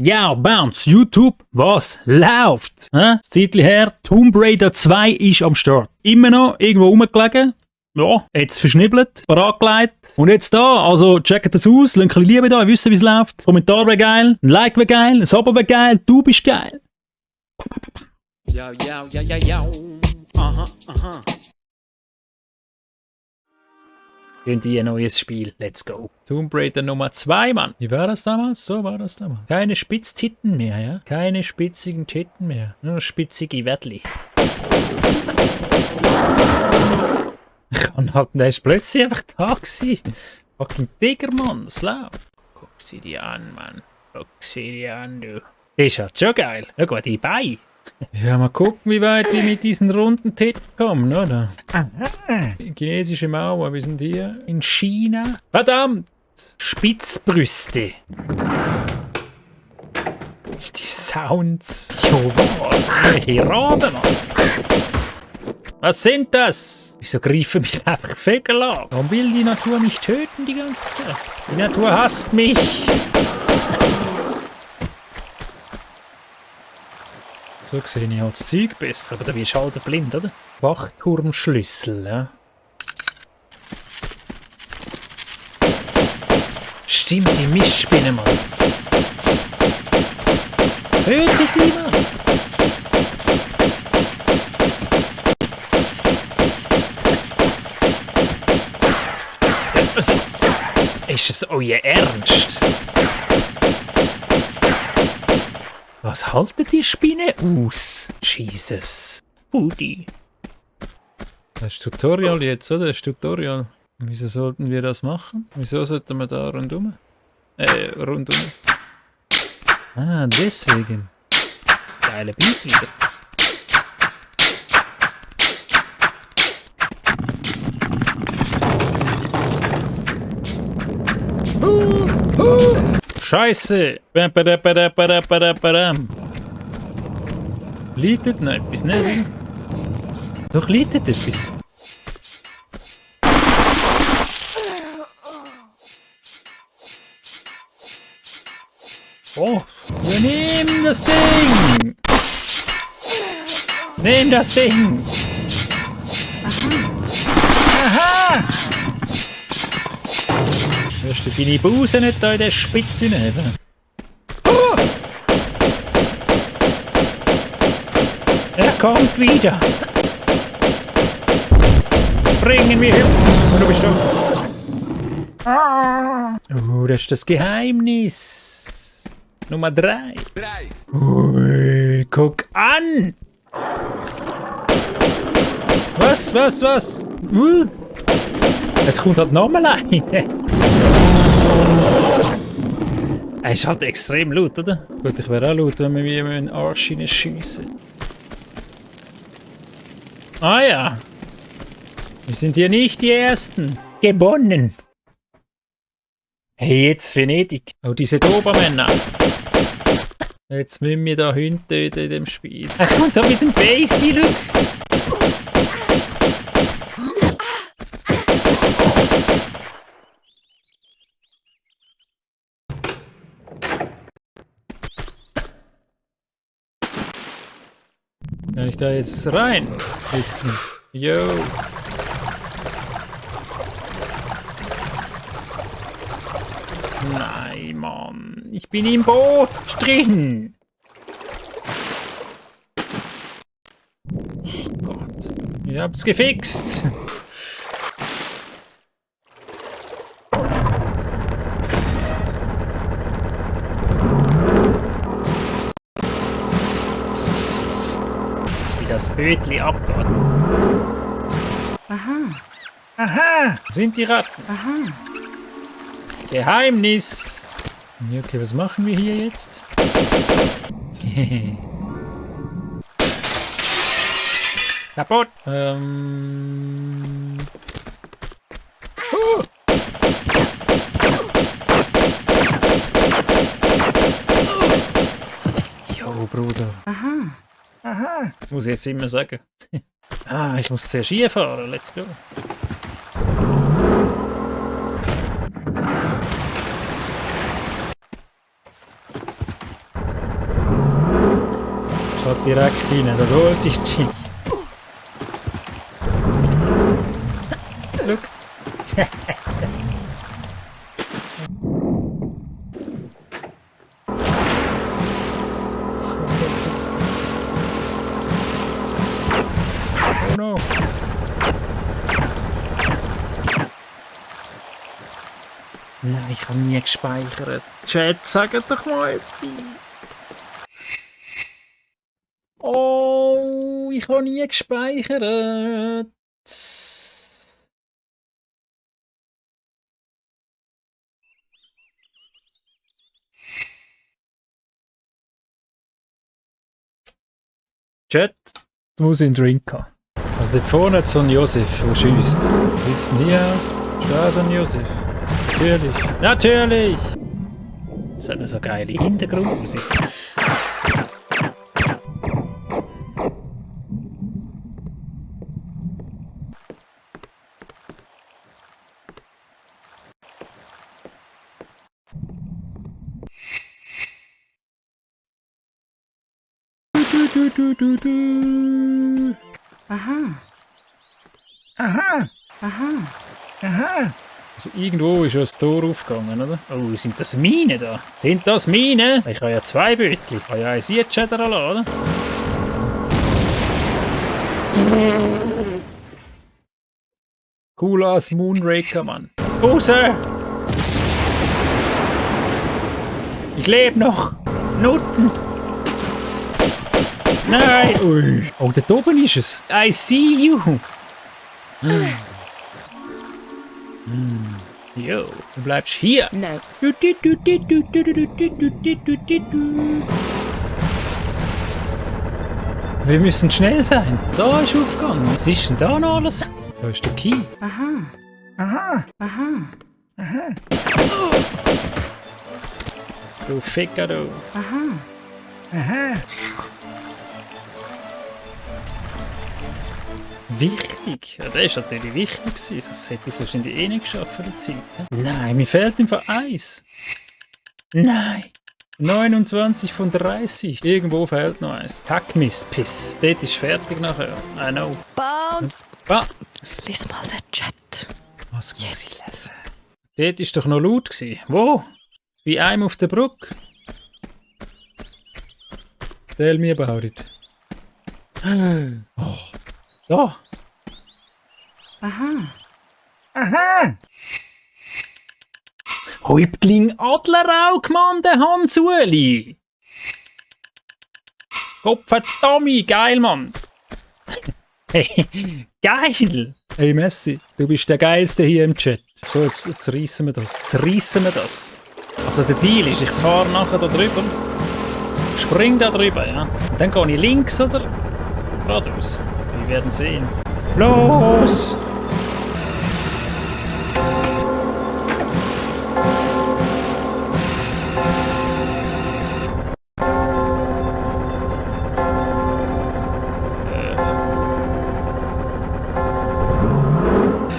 Ja, Bounce, YouTube, was läuft? Das Zeitchen her, Tomb Raider 2 ist am Start. Immer noch irgendwo rumgelegen. Ja, jetzt verschnibbelt, parat gelegt. Und jetzt da, also checkt das aus, lasst ein bisschen Liebe da, ihr wisst, wie es läuft. Kommentar wäre geil, ein Like wäre geil, ein Abo wäre geil, du bist geil. Ja. Aha. Und ein neues Spiel, let's go. Tomb Raider Nummer 2, Mann. Wie war das damals? So war das damals. Keine Spitztitten mehr, ja? Keine spitzigen Titten mehr. Nur spitzige Wettli. Und halt, der ist plötzlich einfach da gewesen. Fucking Tiger, Mann, das läuft. Guck sie dir an, Mann. Guck sie dir an, du. Das ist halt schon geil. Schau mal, die Beine. Ja, mal gucken, wie weit wir mit diesen runden Titten kommen, oder? Chinesische Mauer, wir sind hier in China. Verdammt! Spitzbrüste. Die Sounds. Jo, was? Welche Raben, Mann. Was sind das? Wieso greifen mich einfach Vögel an? Warum will die Natur mich töten die ganze Zeit? Die Natur hasst mich. So sehe ich halt das Zeug besser, aber da wirst du halt blind, oder? Wachturmschlüssel, ja. Stimmt, die Mistspinne, Mann. Töte sie, Mann. Also, ist es euer Ernst? Was haltet die Spinne aus? Jesus. Pudi. Das ist Tutorial jetzt, oder? Das ist Tutorial. Wieso sollten wir das machen? Wieso sollten wir da rundum? Rundum. Ah, deswegen. Geile Beat wieder. Scheiße! Leitet noch etwas, ne? Doch leitet etwas. Oh, ja, nimm das Ding! Nimm das Ding! Aha! Wirst du deine Buse nicht da in der Spitze nehmen? Oh! Er kommt wieder! Bringen wir hin! Und du bist schon. Oh, das ist das Geheimnis! Nummer 3. Ui, guck an! Was? Jetzt kommt halt nochmal eine. Er ist halt extrem laut, oder? Gut, ich wäre auch laut, wenn wir mir in den Arsch schiessen. Ah ja. Wir sind hier nicht die Ersten. Gewonnen. Hey, jetzt Venedig. Oh, diese Dobermänner. Jetzt müssen wir da Hunde töten in dem Spiel. Er kommt da mit dem Basie, look. Kann ich da jetzt rein? Yo. Nein, Mann. Ich bin im Boot drin. Oh Gott. Ich hab's gefixt. Das Bötli abgeht. Aha! Sind die Ratten? Aha! Geheimnis! Ja, okay, was machen wir hier jetzt? Kaputt! Jo, Bruder. Aha! Muss ich jetzt immer sagen. Ich muss zuerst hier fahren. Let's go. Geht direkt rein, da wollte ich dich. Look. Oh no. Nein, ich habe nie gespeichert. Chat, sagt doch mal etwas. Oh, ich habe nie gespeichert. Chat, du musst einen Drink haben. Also dort vorne hat so einen Josef, der schiesst. Wie sieht es denn hier aus? Ist da so ein Josef? Natürlich. Natürlich! Das hat so geile Hintergrundmusik. Aha. Aha! Aha. Aha! Also irgendwo ist ja das Tor aufgegangen, oder? Oh, sind das Minen da? Sind das Minen? Ich habe ja 2 Bötchen. Ich kann ja eins jetzt schädern lassen, oder? Cool als Moonraker, Mann. Raus! Ich lebe noch! Nutten! Nein! Ui. Oh, da oben ist es! I see you! Jo, du bleibst hier! No. Wir müssen schnell sein. Da ist aufgegangen. Was ist denn da noch alles? Da ist der Key. Aha. Aha. Aha. Du Ficker, du. Aha. Aha. Wichtig. Ja, der ist natürlich wichtig gewesen. Sonst hätte ich es wahrscheinlich eh nicht geschafft für die Zeit. Nein, mir fehlt einfach eins. Nein. 29 von 30. Irgendwo fehlt noch eins. Kackmist, Piss. Dort ist fertig nachher. I know. Bounce. Ah. Lies mal den Chat. Was muss ich Jetzt. lesen? Dort war doch noch laut gewesen. Wo? Bei einem auf der Brücke. Tell me about it. Oh. Da. Aha. Aha. Häuptling Adleraug, Mann, der Hans-Uli. Kopfverdammt, geil, Mann. Hey, geil. Hey, Messi, du bist der Geilste hier im Chat. So, jetzt reissen wir das. Jetzt reissen wir das. Also der Deal ist, ich fahre nachher da drüber. Spring da drüber, ja. Und dann gehe ich links oder geradeaus. Wir werden sehen. Los!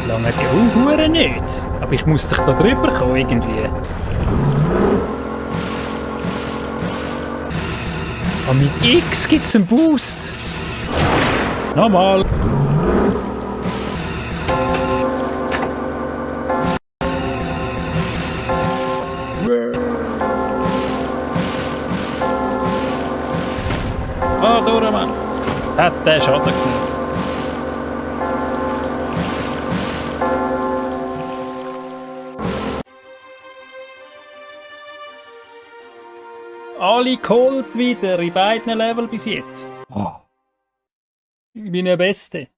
Lange die Uhren nicht. Aber ich muss doch da drüber kommen irgendwie. Aber mit X gibt es einen Boost. Nochmal. Ah, durch, Mann. Hat der Schaden genommen. Alle geholt wieder in beiden Level bis jetzt. Ich bin der Beste.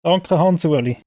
Danke, Hans-Uli.